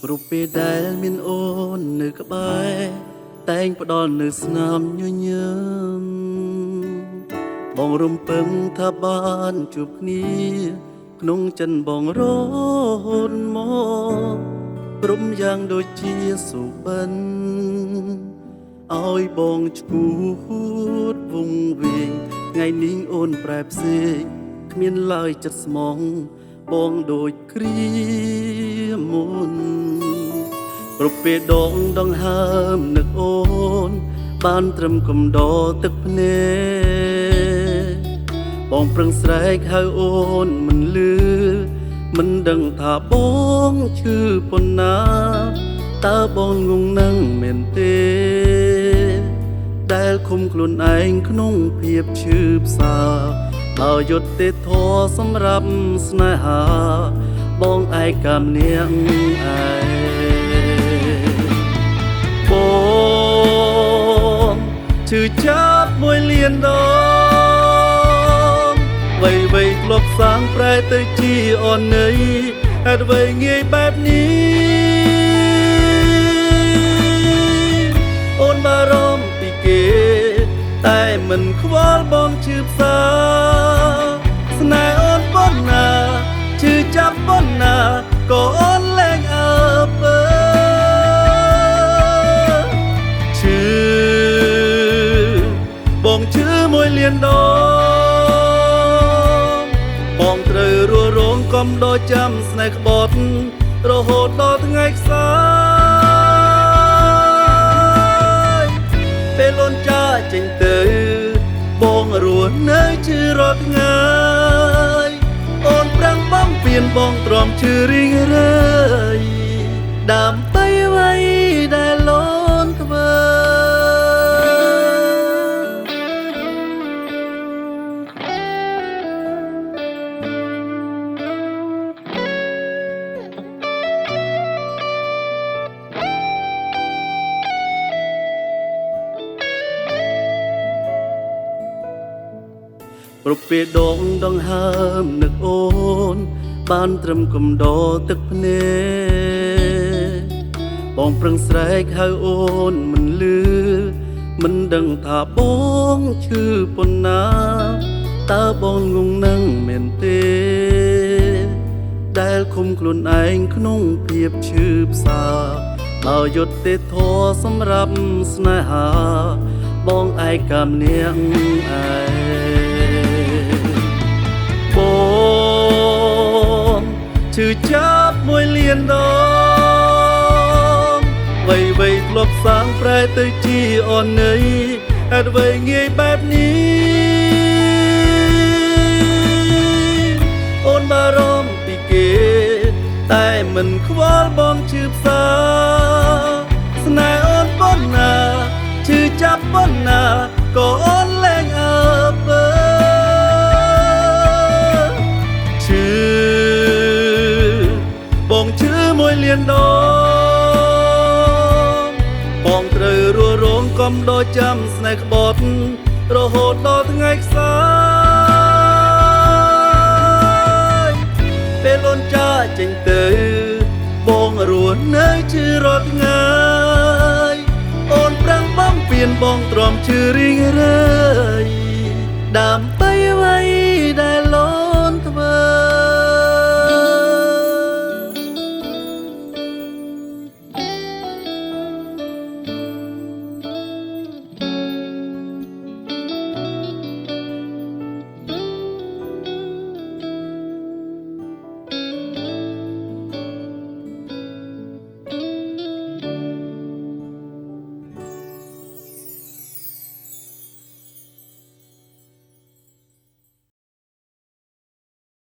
គ្រប់ពេលដែលមានអូននៅក្បែរតែងផ្ដល់នូវស្នាមញញឹមបងរំពឹងថាបានជួបគ្នាក្នុងចិនបងរហូតមកព្រមយ៉ាងដូចជាសុបិនឲ្យបងឈួតវងវៀងថ្ងៃនេះអូនប្រែផ្សេងគ្មានឡើយចិត្តស្មងបងដូចគ្រាមុនគ្រប់ពេលដងដង្ហើមនឹកអូនបានត្រឹមកំដរទឹកភ្នែកបងប្រឹងស្រែកហៅអូនមិនលឺមិនដឹងថាបងឈឺប៉ុណ្ណាតើបងងងនឹងមែនទេដែលឃុំខ្លួនឯងក្នុងភាពឈឺផ្សាដោយយុត្តិធម៌សម្រាប់ស្នេហាបងឯកាម្នាក់ឯងបងឈឺចាប់មួយលានដងវៃវៃធ្លាប់សាងប្រែទៅជាអន័យហេតុអ្វីងាយបែបនេះអូនបារម្ភពីគេតែមិនខ្វល់បងឈឺផ្សាស្នេហ៍អូនប៉ុណ្ណាឈឺចាប់ប៉ុណ្ណាក៏អូនលែងអើពើឈឺបងឈឺមួយលានដងបងត្រូវរស់រងកំដរចាំស្នេហ៍ក្បត់រហូតដល់ថ្ងៃខ្សោយពេលអូនចាចេញទៅបងរស់នៅឈឺរាល់ថ្ងៃអូនប្រឹងបំពេញបងទ្រាំឈឺរីងរើយដើម្បីអ្វីដែលអូនធ្វើគ្រប់ពេលដងដង្ហើមនឹកអូនបានត្រឹមកំដរទឹកភ្នែកបងប្រឹងស្រែកហៅអូនមិនលឺមិនដឹងថាបងឈឺប៉ុណ្ណាតើបងងងនឹងមែនទេដែលឃុំខ្លួនឯងក្នុងភាពឈឺផ្សាដោយយុត្តិធម៌សម្រាប់ស្នេហាបងឯកាម្នាក់ឯងបងឈឺចាប់មួយលានដងវៃវៃធ្លាប់សាងប្រែទៅជាអន័យហេតុអ្វីងាយបែបនេះអូនបារម្ភពីគេតែមិនខ្វល់បងឈឺផ្សាស្នេហ៍អូនប៉ុណ្ណាឈឺចាប់ប៉ុណ្ណាក៏អូនលែងអើពើឈឺបងឈឺមួយលានដងបងត្រូវរស់រងកំដរចាំស្នេហ៍ក្បត់រហូតដល់ថ្ងៃខ្សោយពេលអូនចាចេញទៅបងរស់នៅឈឺរាល់ថ្ងៃអូនប្រឹងបំពេញបងទ្រាំឈឺរីងរើយដើម្បីអ្វី